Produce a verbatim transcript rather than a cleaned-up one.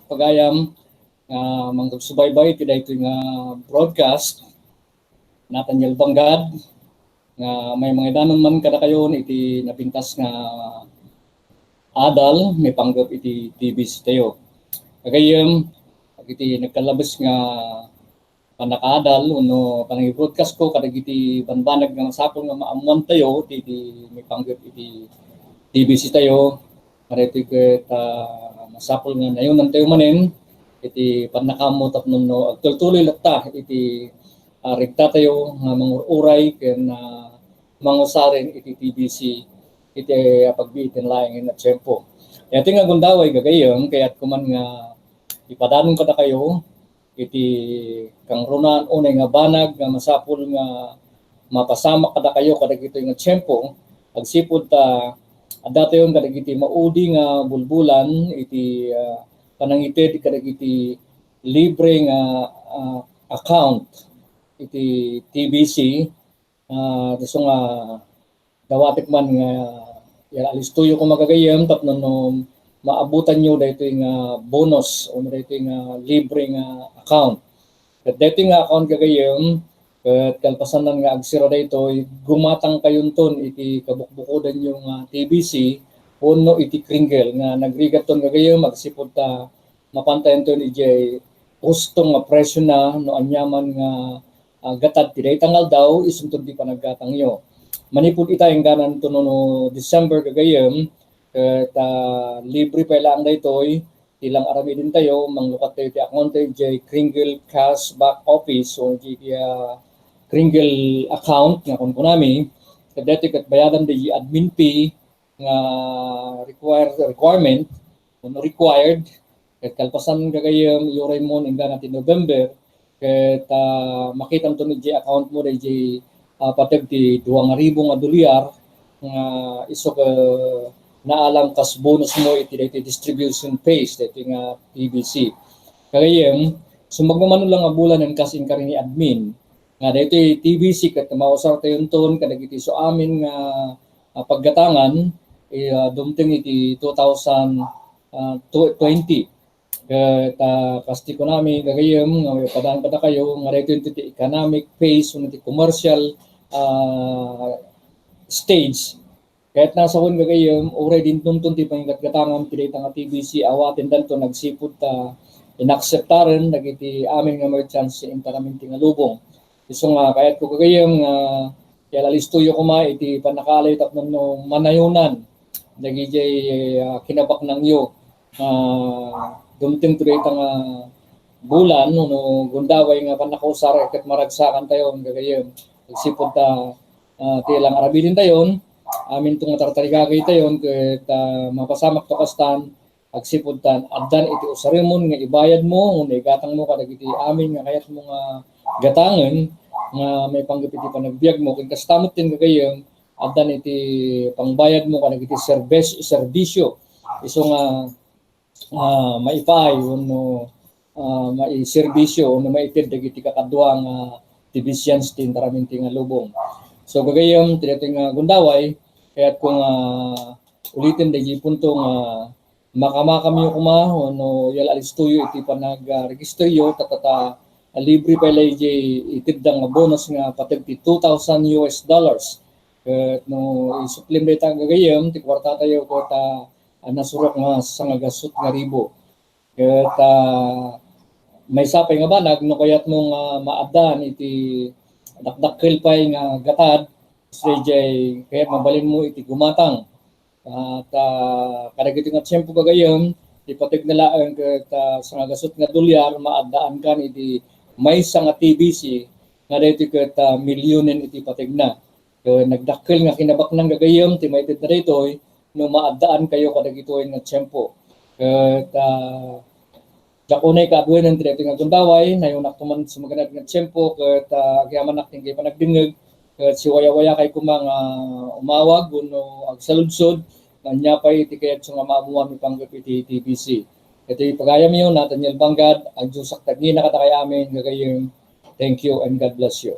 pagayam nga mangsubaybay ti daytoy nga broadcast. Nathaniel Bangad, nga may mangidanon man kadakayo iti napintas nga adal maipanggep iti T B C tayo. Gagayyem, iti nagkallabes nga pannakaadal wenno panangi-broadcast ko kadagiti banbanag nga masapul nga maammuan tayo ti, ti maipanggep iti T B C tayo. Kadaytoy ket, ah, masapul nga nayonan tayo manen iti pannakaammo tapno no agtultuloy latta iti, ah, regta tayo nga mangur-uray ken, ah, mangusaren iti T B C iti, ah, pagbiit ti laengen a tiempo. Daytoy nga gundaway gagayyem, kayatko man nga ipadanon kadakayo iti kangrunaan unay nga banag nga masapul nga mapasamak kadakayo kadagitoy nga tiempo, agsipud ta adda tayon kadagiti maudi nga bulbulan iti, ah, panangited kadagiti libre nga, ah, account iti T B C, ah, isu nga dawatek man nga ya, alistoyo koma gagayyem tapno no maabutanyo daytoy nga bonus o daytoy nga libre nga account. Ket daytoy nga account gagayyem, ket kalpasanna nga agsira daytoy, gumatang kayonton iti kabukbukodanyo nga T B C wenno iti Kringle nga nagrigatton gagayyem agsipud ta mapantayonton idiay husto nga presyo na no aniaman nga, ah, gatad ti dayta nga aldaw isunton ti panaggatangyo. Manipud ita, inggananto no, no December gagayyem, ket, ah, libre pay laeng daytoy, ti lang aramidentayo, manglukat tayo ti account tayo idiay Kringle Cashback Office o idiay, ah, Kringle account nga kunkunami, ket daytoy ket bayadan diay admin fee nga require-, requirement, wenno required, ket kalpasan gagayyem, iuray mo inggana ti November, ket, ah, makitamto idiay account mo daydiay, ah, pateg ti dua nga ribu nga dolyar nga isu ket naalam kas bonus mo iti daytoy distribution phase daytoy nga T B C. Gagayyem, sumagmamano lang nga bulan nga kas inkari ni admin nga daytoy T B C ket mausar tayonton kadagiti isu amin nga, ah, paggatangan, eh, ah, dumteng iti two thousand, ah, tw-, twenty. Ket, ah, kas ti kunami gagayyem nga maipadaan kadakayo nga daytoy ti economic phase wenno ti commercial, ah, stage. Ket nasawen gagayyem, uray dintonton ti pangigatgatangam ti dayta nga T B C, awatendanton agsipud ta inakseptaren dagiti amin nga merchants ti intaraminti nga lubong. Isu nga kayatko gagayyem nga ialalistoyo koma iti pannakaalayo tapno no manayonan dagidiay, ah, kinabaknangyo. Ah, dumteng ti dayta nga bulan wenno gundaway nga pannakausar ket maragsakantayo gagayyem. Agsipud ta, ah, ti lang aramidentayon, aminto nga tartarigagaytayon ket, ah, mapasamakto kastan, agsipud ta addan iti usaremon nga ibayadmo wenno igatangmo kadagiti amin nga kayatmo nga gatangen nga maipanggep iti panagbiagmo. Ken kasta met ti gagayyem, addan iti pangbayadmo kadagiti serbes-, serbisyo. Isu nga, ah, maipaay wenno, ah, maiserbisyo wenno maited dagiti kakadua nga T B Cians ti intaraminti nga lubong. So, gagayyem, ti daytoy nga gundaway, kayatko nga uliten dagiti punto nga makamakamyo koma wenno ialalistoyo iti panagregisteryo, ta, ta, ta, libre pay la idiay itedda nga bonus nga pateg ti two thousand U S dollars. Ket no isuplem dayta gagayyem, ti kuartatayo ket, ah, nasurok nga sangagasut nga ribu. Ket, ah, maysa pay nga banag, no kayatmo nga maaddaan iti dakdakkel pay nga gatad, isu daydiay kayat mabalinmo iti gumatang. Ah, ta kadagiti nga tiempo gagayyem, ti pategna laeng ket, ah, sangagasut nga dolyar, maaddaankan iti maysa nga T B C, nga daytoy ket, ah, milionen iti pategna. Ket nagdakkel nga kinabaknang gagayyem ti maitedna daytoy no maaddaankayo kadagitoy nga tiempo. Ket, ah, diak unay kaaduanen ti daytoy nga gundaway, nayonakto man sumaganad nga tiempo, ket, ah, agyamanak ti inkay panagdengngeg, ket siwayawayakay koma nga umawag wenno agsaludsod, ania pay ti kayatyo nga maammuan maipanggep iti T B C. Iti pagayamyo, Nathaniel Bangad, agdiosak ti agngina kadakay amin, gagayyem. Thank you and God bless you.